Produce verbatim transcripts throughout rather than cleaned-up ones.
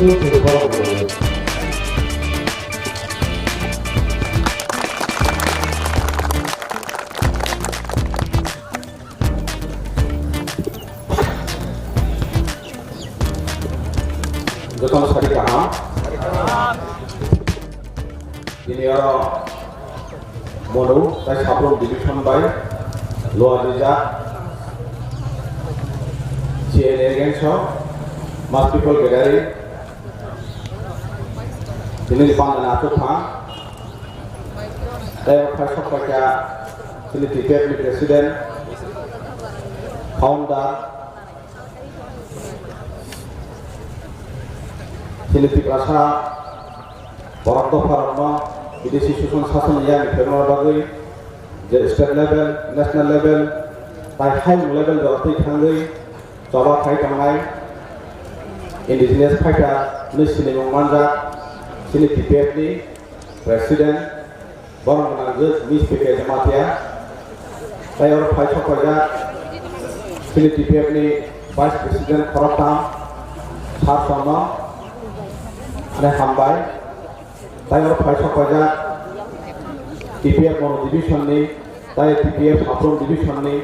Jotono sari kaham. Tini oro Monu tai Sabrum division bai Lower Rijak C N A Gangs o mass people gathering tini ni panda na asuk thang. Tai phai sok paikha tini T P F ni president, founder, Chini Tiprasa borok dopharokno bidesi suson sason ya ni phaima bagwi je state level, national level, tai hayung level jora twi thangwi choba khai tongnai indigenous fighter ni sinimung manjak chini T P F ni president. Borok gwnang jwk Miss P K Jamatia. Tai oro phai sok paijak chini T P F ni Vice President khoroktham Sir Sono, ani hambai. Tai oro phai sok paijak T P F Monu Division ni, tai T P F Sabrum Division ni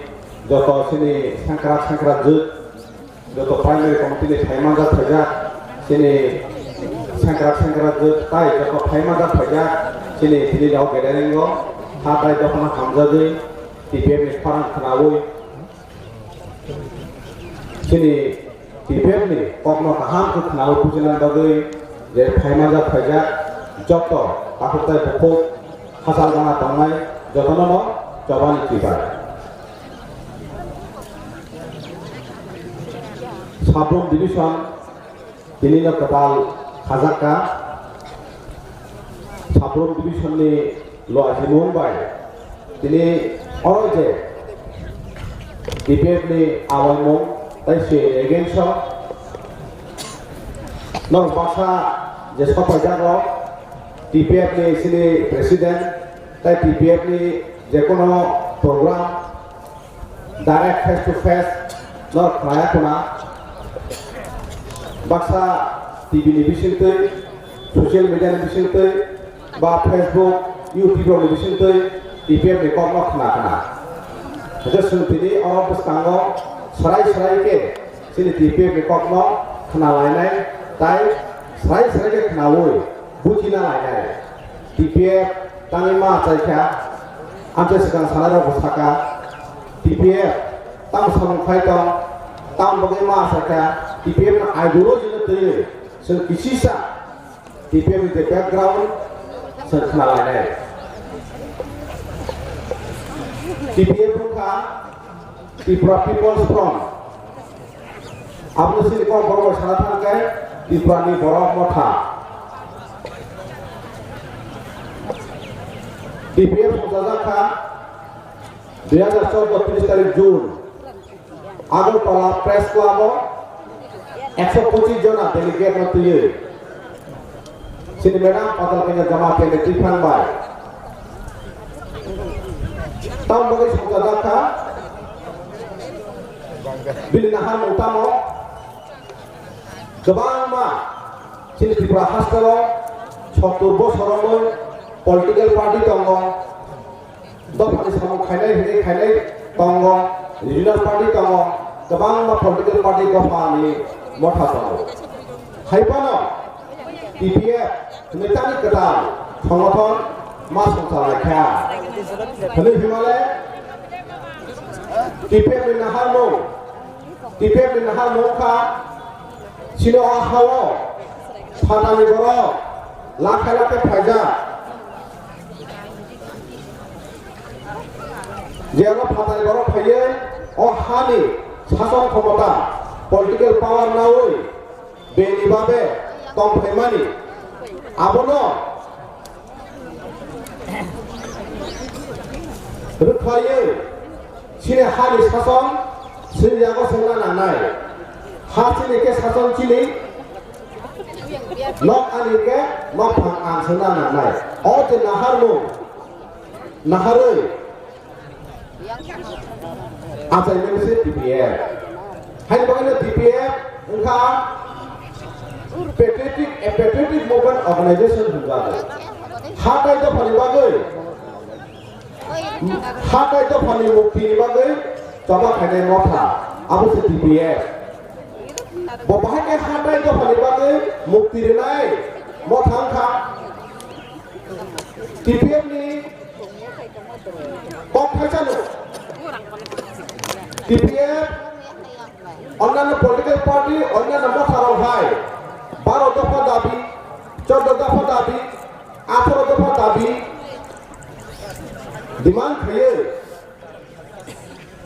joto chini sengkrak sengkrak jwk. Joto primary committee ni phaima jak phaijak, chini sengkrak sengkrak jwk tai joto phaima jak phaijak, chini tini rok gathering o ha tai dophano hamjagwi T P F ni khorang khwnawi, chini T P F ni kokno kaham khe khwnawi bujina bagwi je phaima jak phaijak joto takhuk tai bukhuk hachal gana tongnai jotono no chobani kibai. Sabrum Division tini no kwtal khajakka. Sabrum Division ni lo ajimung bai tini oro je T P F ni awaimung tai se against o norok baksa je sopaijak rok T P F ni sini president tai T P F ni jekono program direct face to face no khnaya khuna. Baksa T V ni bisingtwi, social media ni bisingtwi, ba Facebook, YouTube rok ni bisingtwi T P F ni kok no khna khna. Hwnkhe chwng tini oro bwskango swrai swrai khe chini T P F ni kok no khna lainai tai swrai swrai khe khnaui buchina lainai. T P F tangwi ma achai kha, amchai swkang sanai rok bo saka, T P F tamo samung khai tong, tamo bagwi ma achai kha, T P F no ideology no twiwi chwng kisisa T P F ni je background chwng khna lainai. T P F wngkha Tripura People's Front. Aboni sini kok borok bai sana thang khe Tripura ni Borok Motha. T P F songchajak kha dui hajar chordo tris tarik June Agartala Press Club o ekso pochis jona delegate no twiwi. Chini madam Patal Kanya Jamatia ni twi phang bai. Tamo bagwi songchajak kha. Bini naharmung tamo? Kwbangma chini Tripura hasteo sottur bosor romwi political party tongo. Dophani samung khainai hinwi khainai tongo, regional party tongo, kwbangma political party dophani motha tongo. Hai phano T P F hwnwi tani kwtal songothon ma songcha lai kha. Hwnwi himale T P F ni naharmung, T P F ni naharmung kha chini o ha-o phatani borok lakha lakha phaijak. Jeno phatai borok phaiwi o hani sason khomota, political power naui beni babe tongphaimani, abono rwkhlaiwi chini hani sason chini yago sengna nangnai. Ha chini khe sason chini, nok ani khe nokphang ang sengna nangnai. O je naharmung, naharwi achaimani se T P F. Haini bagwino T P F wngkha Patriotic, a patriotic movement organization hwnjago. Hatai dophani bagwi, hatai dophani muktini bagwi choba khainai motha, abo se T P F. Bo bahai khe hatai dophani bagwi mukti rwnai motha wngkha. T P F ni kok thaisano T P F, onnanno political party, onnanno motharok hai baro dopha dabi, chordo dopha dabi, atharo dopha dabi demand khaiwi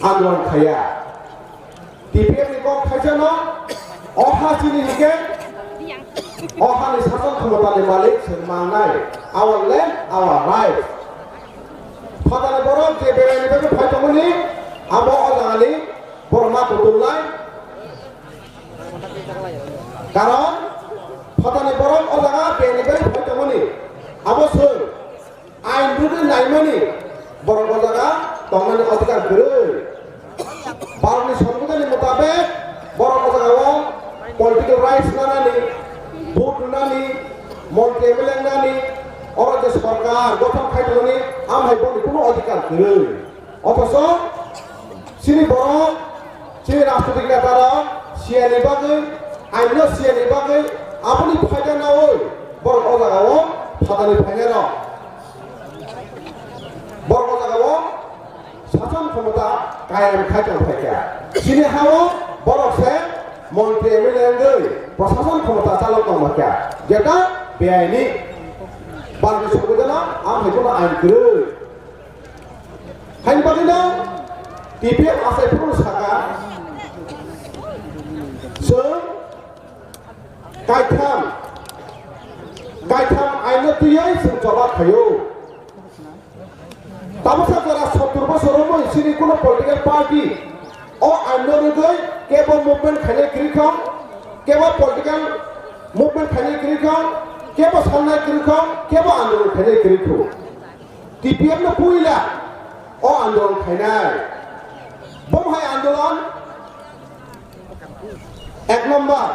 andolon khaiya. T P F ni kok thaisano o ha chini hwnkhe o hani sason khomotani malik chwng mangnai, our land, our rights. Phatani borok je beraini bagwi phai tongmani abo o jagani borok ma kutung lai. Karon phatani borok o jaga beraini bagwi phai tongmani abo chwng ain rwgwi naimani borok o jaga tongnani adhikar kwrwi. Bharotni Songbidanni mutabek borok o jagao political rights nanani, vote rwnani, montri M L A wngnani, oro je sorkar gothon khai tongmani, amhai boni kuno adhikar kwrwi. Othocho chini borok, chini rajnitik netarok siyani bagwi, aino siyani bagwi, aboni phaida naui borok o jagao phatani phainairok. Borok o jagao sason khomota kayam khai tong phaikha. Chini hao borok se montri M L A wngwi prosason khomota chalok tong phaikha. Jeta beaini. Bharotni Songbidanno amhai bono ain kwrwi. Haini bagwino T P F achai phuru saka, chwng kaitham, kaitham aino twiwi chwng choba khaio. Tabuksa jora sottur bosor romwi chini kuno political party o aino rwgwi kebo movement khainai kwrwi kha, kebo political movement khainai kwrwi kha, kebo sannai kwrwi kha, kebo andolon khainai kwrwi kha. T P F no puila o andolon khainai. Bom hai andolon ek number,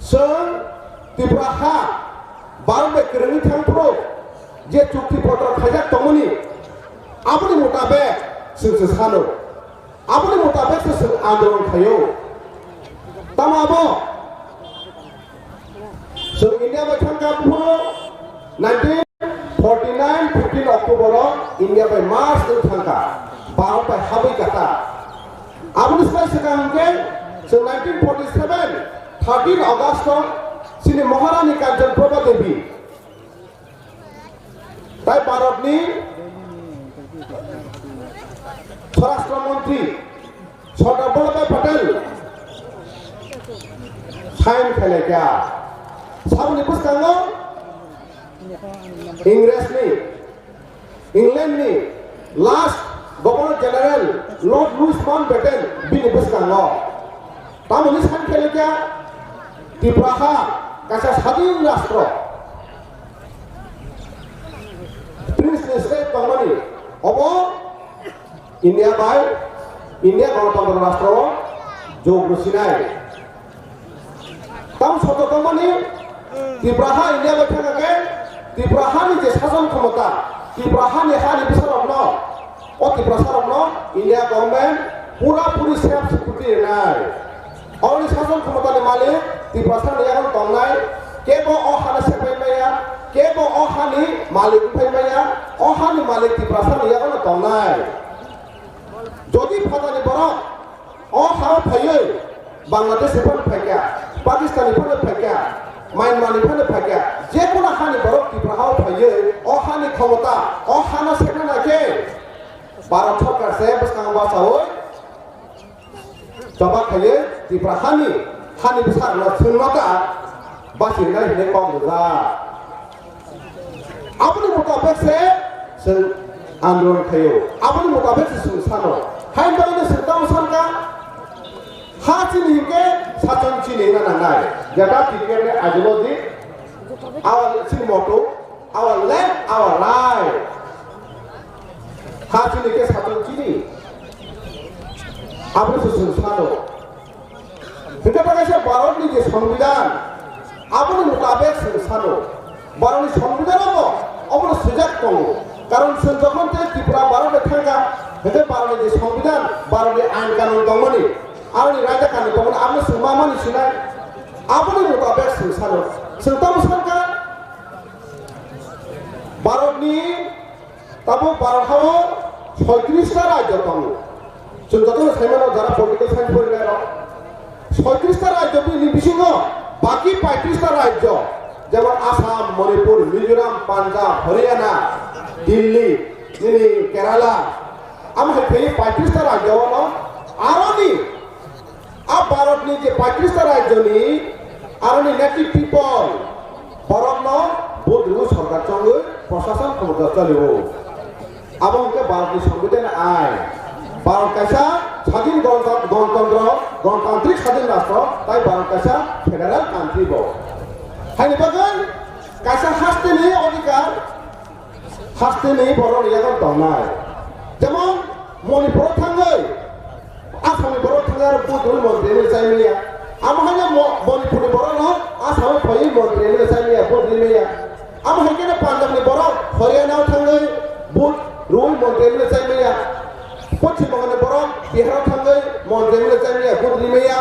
chwng Tripura ha Bharat bai kwrwngwi thang phuru je chukti potro khaijak tongmani, aboni mutabek chwng se sano. Aboni mutabek se chwng andolon khaio. Tamo abo? Chwng India bai thangkha buphuru nineteen forty nine fifteen October o India bai march wng thangkha, Bharat bai habwi kata. Aboni sai swkang hwnkhe chwng nineteen forty seven thirteen August o chini Maharani Kanchan Prabha Devi Tai Bharatni Swarashtra Mantri Sardar Vallabhbhai Patel sign khailai kha. Saboni bwskango Ingresni, Englandni last Governor General Lord Louis Mountbatten bini bwskango. Tamoni sign khailai kha Tripura ha kaisa sadin rastro. Princely state tongmani obo India bai, India Ganatantro Rastro o jog rwsinai. Tamo soto tongmani Tripura ha India bai thangkha khe Tripura hani je sason khomota, Tripura hani, hani bwsarokno, o Tiprasarokno India government pura puri self security rwnai. Oni sason khomotani malik Tiprasani yago tongnai, kebo o hano sepai maya, kebo o hani malik wngpai maya, o hani malik Tiprasani yago tongnai. Jodi phatani borok o hao phaiwi Bangladesh ni phano phaikha, Pakistan ni phano phaikha, Myanmar ni phano phaikha, jekuna hani borok Tripura hao phaiwi o hani khomota, o hano sekna naikhe Bharat sorkar se bwskango bachaui choba khaiwi Tripura hani, hani bwsarokno chwngno ta bachirwnai hinwi kok rijak. Aboni mutabek se chwng andolon khaio, aboni mutabek se chwng sano. Haini bagwi chwng tamo sankha, ha chini hinkhe sachon chini hwnna nangnai. Jeta T P F ni ideology, our chini motto, our land, our right. Ha chini khe sachon chini. Aboni se chwng sano. Hwnkhe ta kaisa Bharatni je Songbidan, aboni mutabek chwng sano, Bharatni Songbidan obo, obono swijak tongo. Karon chwng jokhon tei Tripura Bharat bai thangkha, hwnkhe Bharatni je Songbidan, Bharatni ain kanun tongmani, aroni raida kanun tongmani, abono chwng ma mani sinai, aboni mutabek chwng sano. Chwng tamo sankha, Bharatni Tabuk Bharat hao soitrista rajyo tongo. Chwng jotono saimano jara political science porilairok. Soitrista rajyo bini bisingo baki paitrista rajyo, jemon Assam, Manipur, Mizoram, Punjab, Haryana, Delhi, nini Kerala, amo hai khe paitrista rajyo ono aroni A Bharatni je paitrista rajyoni aroni native people, borokno vote rwi sorkar chongwi prosason khomota chalio. Abo hwnkhe Bharatni Songbidan ain. Bharat kaisa sadin gonta-, gontontro, gontantrik sadin rastro, tai Bharat kaisa federal country bo. Haini bagwi kaisa hasteni odhikar, hasteni borokni yago tongnai. Jemon Manipuro thangwi Assamni borok thangwi aro vote rwi montri M L A chai manya. Amo haino Mo-, Manipurni borokno Assamo phaiwi montri M L A chai manya, vote rwi manya. Amo hai kheno Punjabni borok Haryanao thangwi vote rwi montri M L A chai manya. Poschim Bangalni borok Biharo thangwi montri M L A chai manya, vote rwi manya.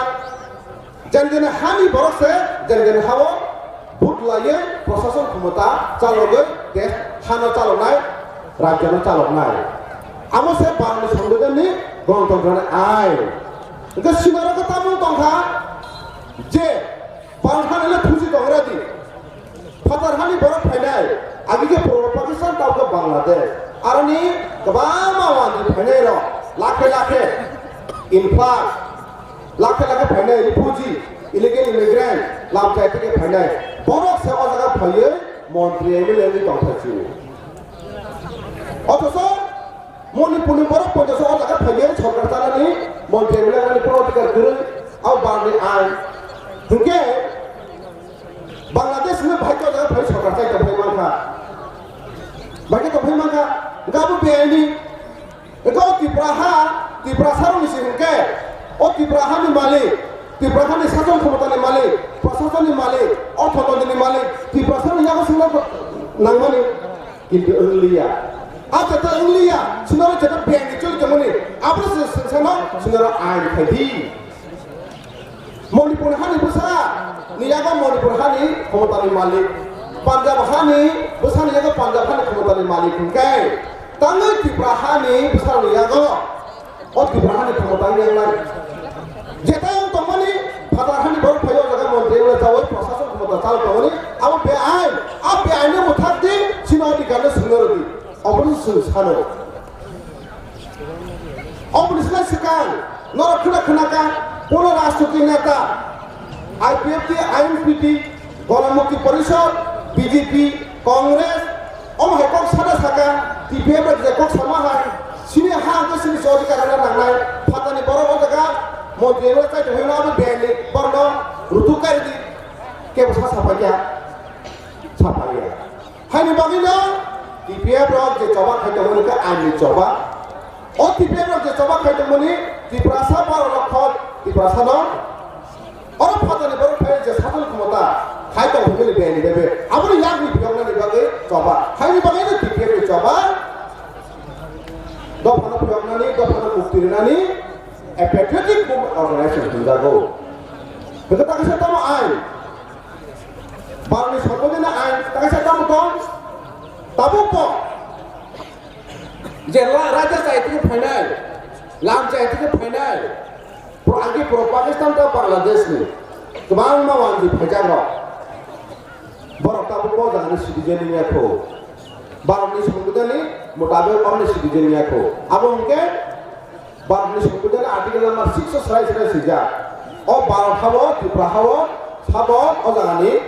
Jani jani hani borok se, jani jani hao vote laiwi prosason khomota chalogwi desh hano chaloknai, rajyono chaloknai. Amo se Bharatni Songbidanni gonotontroni ain. Hwnkhe sinaro khe tamo tongkha je Bharat hani le thuji tongra di. Phatar hani borok phainai, agi khe Purbo Pakistan, tamo khe Bangladesh. Aroni kwbangma wanjwi phainai rok, lakhe lakhe influx, lakhe lakhe phainai refugee, illegal immigrant, lamchai theke phainai. Borok se o jaga phaiwi montri M L A wngwi tongthai chini. Othocho Manipurni borok ponchash o jaga phaiwi sorkar chanani montri M L A wngmani kono adhikar kwrwi, abo Bharatni ain. Hinkhe Bangladesh ni bahai khe o jaga phai sorkar chai tongphai mankha. Bahai khe tongphai mankha. Hinkhe abo beaini. Hinkhe o Tripura ha, Tiprasa rokni se hinkhe. O Tripura hani malik, Tripura hani sason khomotani malik, prasasonni malik, orthotontini malik, Tiprasa ni yago swngo nangmani. Kintu wngliya. A jeta wngliya, swnaro jeta beaini choli tongmani. Abo se swngo swnaro ain khaidi. Manipur hani bwsa ni yago Manipur hani khomotani malik, Punjab hani bwsa ni yago Punjab hani khomotani malik hinkhe tangwi Tripura hani bwsa ni yago o Tripura hani khomotani yangnai. Jeta yang tongmani phatar hani borok phai o jaga montri wngwi chawi prosason khomota chal tongmani abo beain, a beain no mwthak di, sino adhikar no swngna rw di, obono chwng sano. Oboni slai swkang norok khwna khwnaka, kono rajniti neta, I P F T, I N P T, Gonomukti Porishod, B J P, Congress, omo hai kok sana saka, T P F rok je kok sama hai, sini ha hwnkhe sini se adhikar rwna nangnai, phatani borok o jaga montri rwna chai tongwi abo beni borokno rutuk kari di, kebo sa sapai kha, sapai ya. Haini bagwino T P F rok je choba khai tongo, hwnkhe aini choba. O T P F rok je choba khai tongmani Tiprasa baro lokhot Tiprasano oro phatani borok phai je sason khomota khai tong hwnkhe ni beni bebe. Aboni yakni phiyoknani bagwi choba. Haini bagwino T P F ni choba. Dophano phiyoknani, dophano mukti rinani a patriotic movement organization hwnjago. Hwnkhe ta kaisa tamo ain. Bharatni Songbidanni ain ta kaisa tamo tong. Tabuk bo je la-, raida chai theke phainai, lam chai theke phainai, pro-, agi pro Pakistan tei Bangladesh ni kwbangma wanjwi phaijak rok. Borok tabuk bo jagani citizen wngya kho. Bharatni Songbidanni mutabek oroni citizen wngya kho. Abo hwnkhe Bharatni Songbidanni article number six o swrai swrai swijak. O Bharat hao, Tripura hao, sabo o jagani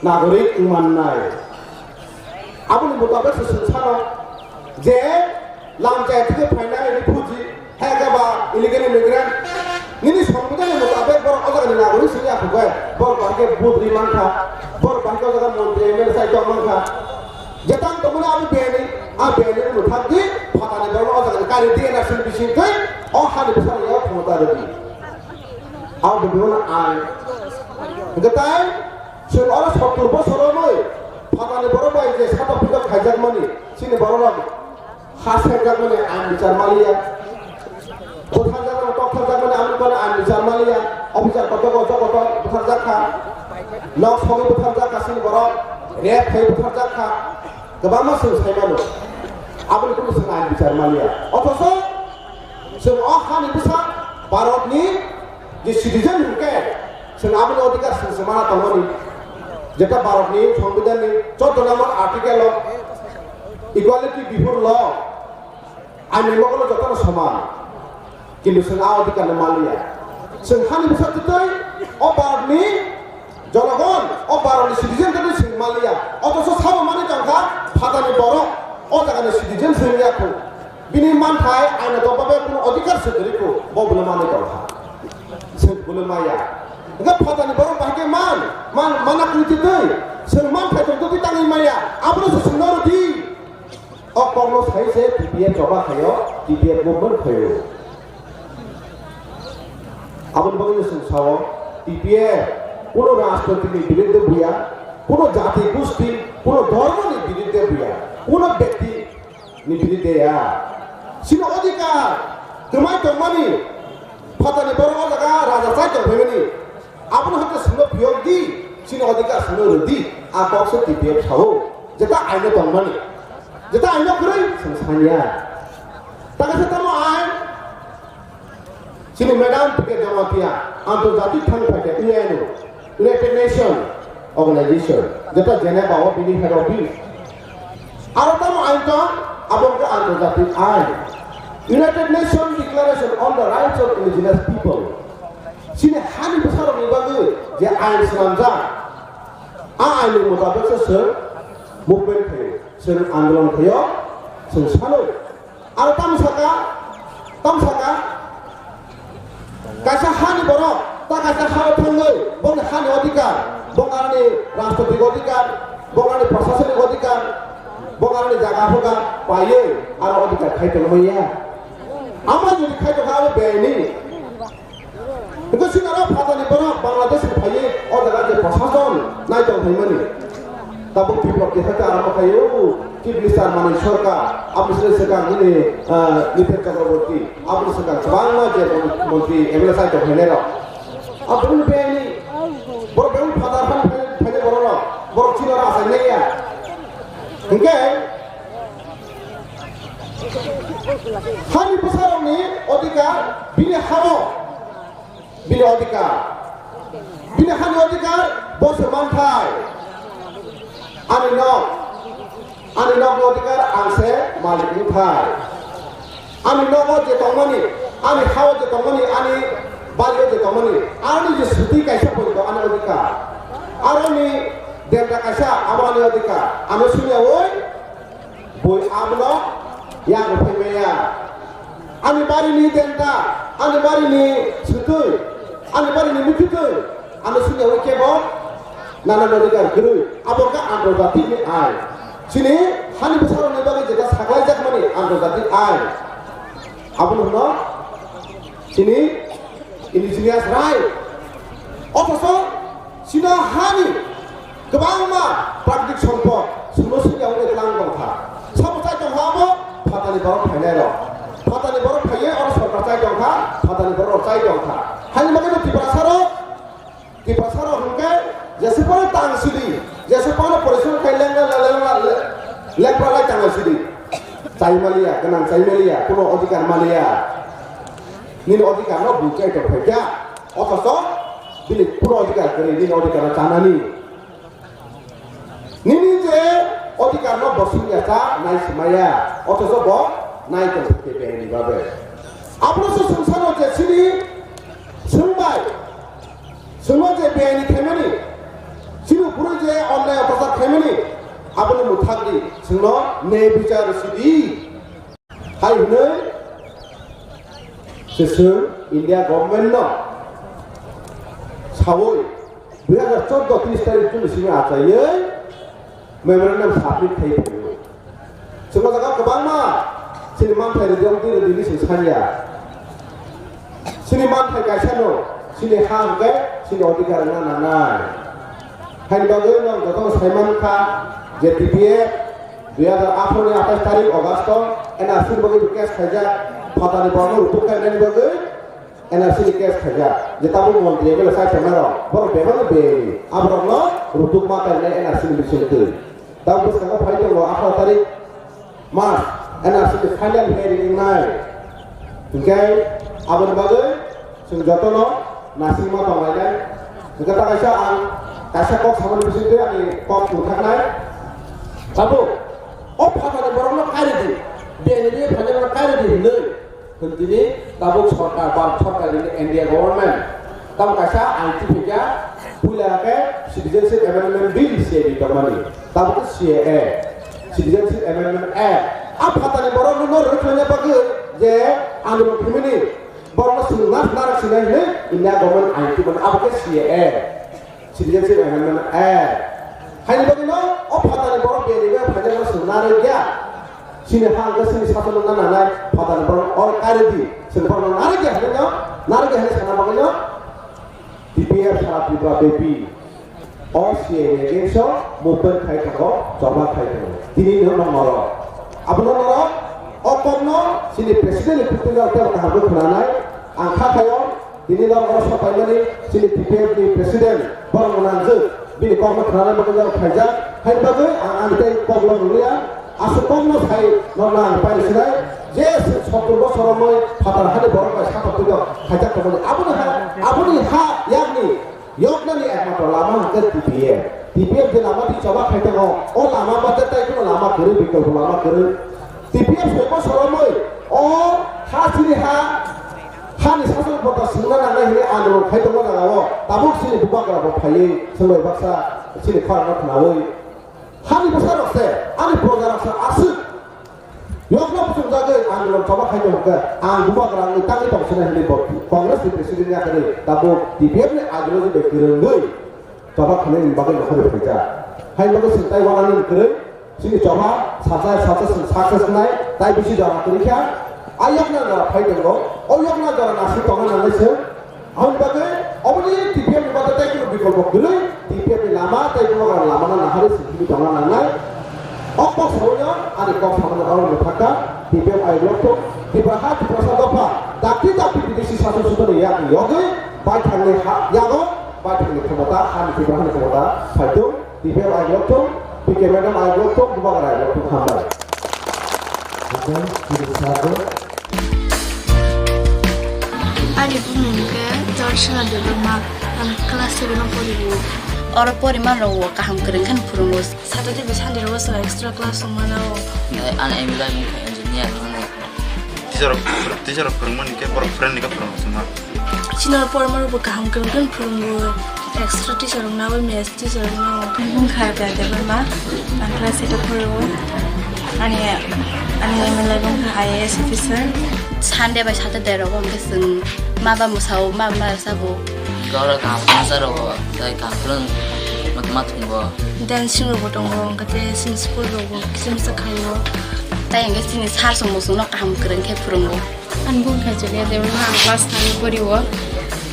nagorik wngmannai. Aboni mutabek se chwng sano je lam chaya theke phainai refugee, hai khe ba illegal immigrant. Nini Songbidanni mutabek borok o jagani nagorik se ya kho khe, borok bahai khe vote ri mankha, borok bahai khe o jaga montri M L A chai tong mankha. Jetang tongmani abo beni, a beni no thak di, phatani borok o jaga kari di N R C ni bising twi, o hani bwsarok yago khomota rw di. Abo bini ulo ang. Hwnkhe tai chwng oro sottur bosor romwi phatani borok bai je satok pitok khaijakmani, chini borok rok ha serjakmani ang bichar maliya. Butharjakmani, tokthokjakmani ang bini ulo ang bichar maliya. Officer kotor kotor kotor butharjak kha. Nok sogwi butharjak kha chini borok. Rape khai butharjak kha. Kwbangma chwng sai mano. Aboni kunu chwng ang bichar maliya. Othocho chwng o hani bwsa Bharatni je citizen hwnkhe chwng aboni odhikar chwng se mana tongmani. Jeta Bharatni Songbidanni choudo number article o equality before law, aini mokolo jotono soman. Kintu chwng a odhikar no manliya. Chwng hani bwsa twtwi o Bharatni jonogon, o Bharatni citizen twtwi chwng manliya. Othocho sabo manwi tongkha phatani borok o jagani citizen chwng ya kho. Bini manthai aino tongbabe kuno odhikar se kwrwi kho, bo bono manwi tongkha. Chwng bono maya. Hwnkhe phatani borok bahai khe man, man, mana kwrwi twtwi. Chwng manthai tong twtwi tangwi maya. Abono se chwngno rwdi. O kokno sai se T P F choba khaio, T P F movement khaio. Aboni bagwi chwng sao, T P F kuno rajniti ni birudde buya, kuno jati gusti, kuno dhormo ni birudde buya, kuno byakti ni birudde ya. Chini odhikar kwmai tongmani phatani borok o jaga raja chai tongphaimani. Abono hwnkhe chwngno phiyok di, chini odhikar chwngno rw di, a kok se T P F sao, jeta aino tongmani, jeta aino kwrwi chwng sanya. Tangsa tamo ain, chini Madam P K Jamatia, antorjatik thang phaikha U N O, United Nation Organization, jeta Geneva o bini head office. Aro tamo ain tong, abo wngkha antorjatik ain, United Nations Declaration on the Rights of Indigenous People. Chini hani bwsarokni bagwi je ain swnamjak, a aini mutabik se chwng movement khaio, chwng andolon khaio, chwng sano. Aro tamo saka, tamo saka, kaisa hani borok, ta kaisa hao thangwi, boni hani odhikar, bongani rajnotik odhikar, bongani prasasonik odhikar, bongani jaga hoga paiwi, aro odhikar khai tongmaya. Ama jodi khai tongkha abo beaini. Hwnkhe chwng aro phatani borok Bangladesh ni phaiwi o jaga je prashason naitong phaimani. Tabuk biplop keha khe aramo khaio, Chief Minister Manik Sarkar, aboni swkang nini, ah, Niten Chakraborty, aboni swkang kwbangma je mon-, montri, M L A saitong phainai rok. Aboni bini borok bebak phatar phani phai-, phainai borok rok, borok chini oro achai naiya. Hwnkhe, Hani bwsarokni odhikar bini hao, bini odhikar, bini hani odhikar bo se manthai. Ani nok, ani nokni odhikar ang se malik wngthai. Ani nogo je tongmani, ani hao je tongmani, ani bario je tongmani, ani je suti kaisa poito ani odhikar. Aroni denta kaisa abo ani odhikar. Ano sumya oi, Bui abono yago phaimaya. Ani barini denta, ani barini swtwi, ani barini mukhitwi, ano sini ui kebo nana nani gar gurui. Abo ka antorjatik ni ain. Chini hani bwsarokni bagwi jeta saklaijakmani antorjatik ain. Abono hwno chini indigenous right. Othocho chini hani kwbangma prakriti sompod chwngno sini wngwi tlang tongkha. Sabo chai tongkha abo phatani borok phainai rok. Phatani borok phaiwi oro sorkar chai tongkha, phatani borok rok chai tongkha. Haini bagwi no Tiprasa rok Tiprasa rok hwnkhe jeswk phano tang sidi, jeswk phano porishrom khai lengra lengra le-, lengra lai tang sidi. Chai maliya, gwnang chai maliya, kuno odhikar maliya. Nini odhikar no bui chai tong phaikha. Othocho bini kuno odhikar kwrwi, nini odhikar no chanani. Nini je odhikar no bo singya cha nai simaya, othocho bo nai tong phaikha bini bagwi. Abono se swngsano je sini swngbai. Chwngno je beaini khaimani, chini bwrwi je onlai otachar khaimani, aboni mwthangdi chwngno ne bichar sidi. Hai hwnwi se chwng India government no sawi dui hazar chordo tris tarik chini simi achaiwi memorandum submit khai phaio. Chwng o jaga kwbangma chini manthai rwdi, omo twi rwdi hinwi chwng sanya. Chini manthai kaisa no, Chini ha hwnkhe chini odhikar wngna nangnai. Haini bagwi nwng jotono sai mankha je T P F dui hazar atharo ni athais tarik August o N R C ni bagwi case khaijak, phatani borokno rutuk khainani bagwi N R C ni case khaijak. Je tabuk montri M L A sai tongnai rok, borok bebak beyni, aborokno rutuk ma kainai N R C ni bisingtwi. Tabuk bwskango phai tongo atharo tarik March, N R C ni final hearing wngnai. Hinkhe aboni bagwi chwng jotono nasingma tonglainai. Hinkhe ta kaisa ang kaisa kok samani bisingtwi ani kok tongthaknai. Tabuk o phatani borokno kairidi, biyani biyai phainairokno kairidi hinwi. Hwn tini tabuk sorkar, Bharat sorkar ni India government tamo kaisa ain twi phaikha, puila khe Citizenship Amendment Bill C A B tongmani, tabuk khe C A A, Citizenship Amendment Act. A phatani borok no rwkhlaina bagwi je andolon khimini borok no swngna narwk sinai hinwi India government ain twi mani, abo khe C A A. Citizenship Amendment Act. Haini bagwi no o phatani borok biyani biyai phainairokno swng narwk ya. Chini ha hwnkhe chini sason wngna nangnai phatani borok o kairidi. Chwng borokno narwk ya hinwi no, narwk ya hinwi sana bagwi no T P F sara Tripura bepi o C A A ni against o movement khai tongo, choba khai tongo. Tini no norok. Abono norok o kokno chini president ni kwtwirok tei kaham khe khwnanai. Ang kha khaio. Tini norok oro sok paimani chini T P F ni president borok no nangjak, bini kokno khwnanai bagwi norok khaijak. Haini bagwi ang ani tei kok no rwliya, aswk kokno sai norokno ang pai sinai je sottor bosor romwi phatar hani borok bai satok twi khaijak tongmani. Aboni ha, aboni ha yakni yoknani ekmatro lama hwnkhe T P F. T P F je lama twi choba khai tongo, o lama bajar tai kheno lama kwrwi, bikolpo lama kwrwi. T P F soi bosor romwi o ha chini ha Hani sason kota swngna nangnai hinwi andolon khai tongma jaga o tabuk chini bubagra bo phaiwi chwngbai baksa chini khorang no khwnawi. Hani bwsa rok se, ani proja rok se aswk yokna bwswng jagwi andolon choba khai tong khe ang bubagra wngwi tangwi tong sinai hinwi bo Congress ni president ya khe tabuk T P F ni ideology bai kwrwngwi choba khainai ni bagwi nokha bai phaijak. Haini bagwi chwng tai wanani kwrwi. Chini choba sacha sacha chwng success nai tai bisi jora kwrwi kha. A yokna jora phai tongo. O yokna jora nasing tongna nangnai chwng. Aboni bagwi oboni T P F ni bagwi tai kunu bikolpo kwrwi. T P F ni lama tai bubagra lama no nahari chwng himwi tongna nangnai. O kok sawi no ani kok samani oro no thakha. T P F ayuk rok thung. Tripura ha Tiprasa dopha dakti dakti bidesi sason sutoni yakni yogwi baithangni ha yago baithangni khemota hani Tripura hani khemota phai thung. T P F ayuk rok thung, P K madam ayuk rok thung, bubagra ayuk rok thung, hambai. Ani bumung khe Dorshana Debbarma, ang class seven o poribo. Oro poriman rok kaham kwrwng khe phwrwngo. Saturday bai Sunday rogo chwng extra class wngmano. Ani aim lai wngkha engineer wngmani. Teacher rok, teacher rok phwrwngmani khe borok friendly khe phwrwngo chwngma. Chini oro poriman rokbo kaham kwrwng khe phwrwngo. Extra teacher rok nawi maths teacher rok no. Bung kha Debbarma, ang class eight o phwrwngo. Ani, ani aim lai bung kha I A S officer. Sunday bai Saturday rogo hwnkhe chwng ma ba mwsao, ma ba sabo. Oro kaham kwrwngsa rogo, tai kaham kwrwng matma thwngbo. Dancing rogo tongo, hwnkhe tei chini school rogo kisa misa khaio. Tai hwnkhe chini sir chwng muchungno kaham kwrwng khe phwrwngo. Ani bung kha Julia Debbarma, ang class nine o pori o.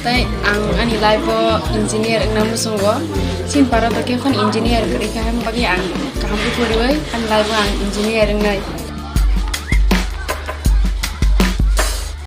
Tai ang ani life o engineer wngna muchungo. Chini para to khe phano engineer kwrwi kha, haini bagwi ang kaham khe poriwi ani life o ang engineer wngnai.